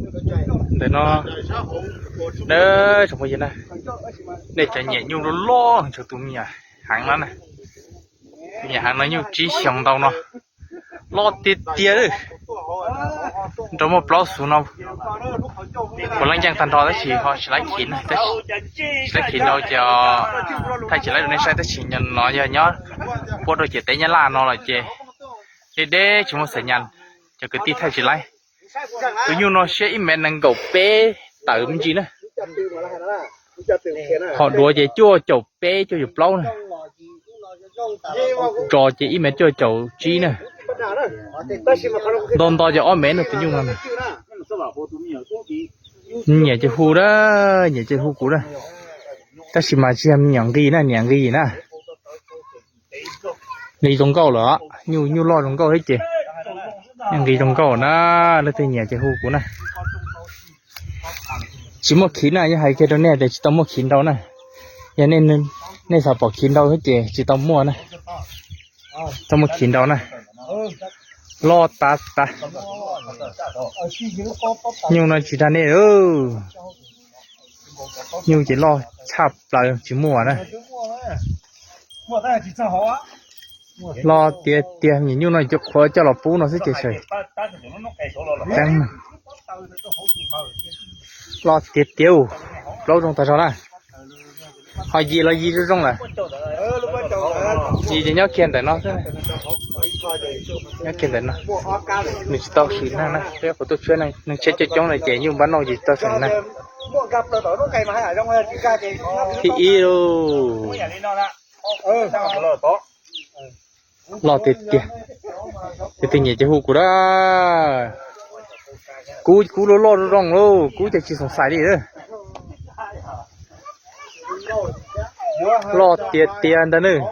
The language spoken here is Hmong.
Ntawm no, tsoom phooj ywg na, nej cov nyiam nyuj loj loj nrog tus me nyuam heev no na. Tus me nyuam heev no nyuj tsib xyoos ntau no, loj tiag tiag li. Nrog muaj plaub xuv no, puav leej yeej tag nrho tab sis ho tsis laib khiv na, tsis laib khiv ntau ces thaij tsis laib rau nej saib tab sis no yog nyob puab rau ciam teb Nyab Laj no los ces deb deb tsis muaj xaim nyas, cov kwv tij thaij tsis laib. Tus nyuj no siab ib mev nees nkaum peb tawm me ntsis na. Ho duav ces cuaj caum peb cuaj caum plaub na. Tso ces ib mev cuaj caum tsib na. Nto nto ces ob mev no tus nyuj no na. Nyiam ces hu na, nyiam ces hu kuv na. Tab sis mas tsis yog me nyuam nqis na, niam nqis na. Nqis zoo nkauj lawm, nyuj nyuj loj zoo nkauj thiab ces nqis zoo nkauj na. Leej twg nyiam ces hu kuv na. Tsis muaj khiv na, yog hais kiag rau nej tias tsis tau muaj khiv ntau na. Yog nej xav pom khiv ntau thiab ces tsis tau muaj na. Tau muaj khiv ntau na. Loj tas tas. Nyuj no tsis dag nej. Nyuj ces loj tshaj plaws tsis muaj na. Loj tiag tiag, me nyuam nyuj no cov qhuav coj los pub no xwb ces sawv tseeb. Loj tiag tiag, plaub zoo tag zog na. Ho yim los yim zoo zoo lawm. Yim ces nyob kiag ntawm no xwb. Nyob kiag ntawm no. Nws tsis tau sim neej na, peb qhov tuaj tshuab neeg tshiab coob coob no ces nyuj npab noj ces tsis tau sim neej. Thib ib lauj. Loj tiag tiag. Tus twg nyiam ces hu kuv na. Kub kub loj loj zoo zoo lauj, kub ces tsis xoom xais li. Loj tiag tiag ntag nawb.